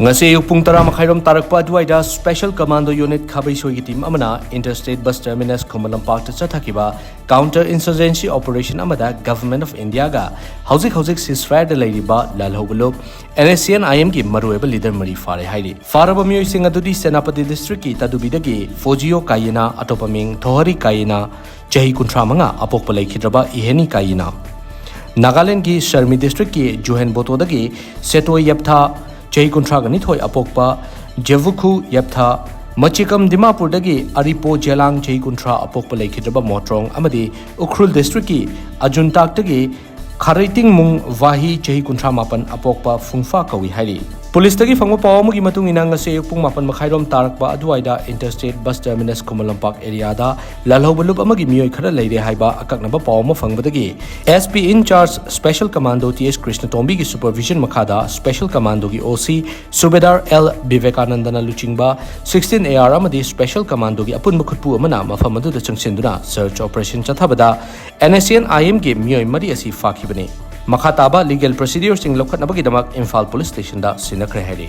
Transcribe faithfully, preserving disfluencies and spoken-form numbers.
ꯉꯁꯤ ꯑꯌꯨꯛ ꯄꯨꯡ ꯇꯔꯥ ꯃꯈꯥꯏꯔꯣꯝ ꯇꯥꯔꯛꯄ ꯑꯗꯨꯋꯥꯏꯗ Special Commando Unit ꯈꯥꯕꯩꯁꯣꯏꯒꯤ team ꯑꯃꯅ Interstate Bus Terminus ꯈꯨꯃꯟ ꯂꯝꯄꯥꯛꯇ ꯆꯠꯊꯈꯤꯕ Counter Insurgency Operation ꯑꯃꯗ Government of Indiaꯒ ꯍꯧꯖꯤꯛ ꯍꯧꯖꯤꯛ ceasefire ꯗ ꯂꯩꯔꯤꯕ ꯂꯥꯜꯍꯧꯕ ꯂꯨꯞ NSCN-IM ꯒꯤ ꯃꯔꯨꯑꯣꯏꯕ leader ꯃꯔꯤ ꯐꯥꯔꯦ ꯍꯥꯏꯔꯤ꯫ ꯐꯥꯔꯕ ꯃꯤꯑꯣꯏꯁꯤꯡ ꯑꯗꯨꯗꯤ ꯁꯦꯅꯥꯄꯇꯤ district ꯀꯤ ꯇꯥꯗꯨꯕꯤꯗꯒꯤ ꯐꯣꯖꯤꯌꯣ ꯀꯥꯌꯦꯅꯥ, ꯑꯇꯣꯞꯄ ꯃꯤꯡ ꯊꯣꯍꯔꯤ ꯀꯥꯌꯦꯅꯥ, ꯆꯍꯤ ꯀꯨꯟꯊ꯭ꯔꯥ ꯃꯉꯥ, ꯑꯄꯣꯛꯄ ꯂꯩꯈꯤꯗ꯭ꯔꯕ ꯏꯍꯦꯅꯤ ꯀꯥꯌꯦꯅꯥ꯫ ꯅꯥꯒꯥꯂꯦꯟꯗꯒꯤ ꯁꯔꯃꯤ district ꯀꯤ ꯖꯨꯍꯦꯟ ꯕꯣꯇꯣꯗꯒꯤ ꯁꯦꯇꯣꯏ ꯌꯦꯞꯊꯥ, ꯆꯍꯤ ꯀꯨꯟꯊ꯭ꯔꯥꯒ ꯅꯤꯊꯣꯏ, ꯑꯄꯣꯛꯄ ꯖꯦꯚꯨꯈꯨ ꯌꯦꯞꯊꯥ꯫ ꯃꯆꯤꯀꯝ ꯗꯤꯃꯥꯄꯨꯔꯗꯒꯤ ꯑꯔꯤꯄꯣ ꯖꯦꯂꯥꯡ, ꯆꯍꯤ ꯀꯨꯟꯊ꯭ꯔꯥ, ꯑꯄꯣꯛꯄ ꯂꯩꯈꯤꯗ꯭ꯔꯕ ꯃꯣꯇ꯭ꯔꯣꯡ ꯑꯃꯗꯤ ꯎꯈ꯭ꯔꯨꯜ district ꯀꯤ ꯑꯖꯨꯟꯇꯥꯛꯇꯒꯤ ꯈꯥꯔꯩꯇꯤꯡꯃꯨꯡ ꯋꯥꯍꯤ, ꯆꯍꯤ ꯀꯨꯟꯊ꯭ꯔꯥ ꯃꯥꯄꯟ, ꯑꯄꯣꯛꯄ ꯐꯨꯡꯐꯥ ꯀꯧꯏ ꯍꯥꯏꯔꯤ꯫ ꯄꯨꯂꯤꯁꯇꯒꯤ ꯐꯪꯕ ꯄꯥꯎ ꯑꯃꯒꯤ ꯃꯇꯨꯡ ꯏꯟꯅ, ꯉꯁꯤ ꯑꯌꯨꯛ ꯄꯨꯡ ꯃꯥꯄꯟ ꯃꯈꯥꯏꯔꯣꯝ ꯇꯥꯔꯛꯄ ꯑꯗꯨꯋꯥꯏꯗ Interstate Bus Terminus Khuman Lampak area ꯗ ꯂꯥꯜꯍꯧꯕ ꯂꯨꯞ ꯑꯃꯒꯤ ꯃꯤꯑꯣꯏ ꯈꯔ ꯂꯩꯔꯦ ꯍꯥꯏꯕ ꯑꯀꯛꯅꯕ ꯄꯥꯎ ꯑꯃ ꯐꯪꯕꯗꯒꯤ, SP in charge Special Commando T H ꯀ꯭ꯔꯤꯁꯅꯇꯣꯝꯕꯤꯒꯤ supervision ꯃꯈꯥꯗ Special Commando ꯒꯤ OC ꯁꯨꯕꯦꯗꯥꯔ ꯑꯦꯜ ꯕꯤꯕꯦꯀꯥꯅꯟꯗꯅ ꯂꯨꯆꯤꯡꯕ sixteen AR ꯑꯃꯗꯤ Special Commando ꯒꯤ ꯑꯄꯨꯟꯕ ꯈꯨꯠꯄꯨ ꯑꯃꯅ ꯃꯐꯝ ꯑꯗꯨꯗ ꯆꯪꯁꯤꯟꯗꯨꯅ search operation ꯆꯠꯊꯕꯗ, NSCN-IM ꯒꯤ ꯃꯤꯑꯣꯏ ꯃꯔꯤ ꯑꯁꯤ ꯐꯥꯈꯤꯕꯅꯤ꯫ ꯃꯈꯥ ꯇꯥꯕ legal procedure ꯁꯤꯡ ꯂꯧꯈꯠꯅꯕꯒꯤꯗꯃꯛ ꯏꯝꯐꯥꯜ Police Station ꯗ ꯁꯤꯟꯅꯈ꯭ꯔꯦ ꯍꯥꯏꯔꯤ꯫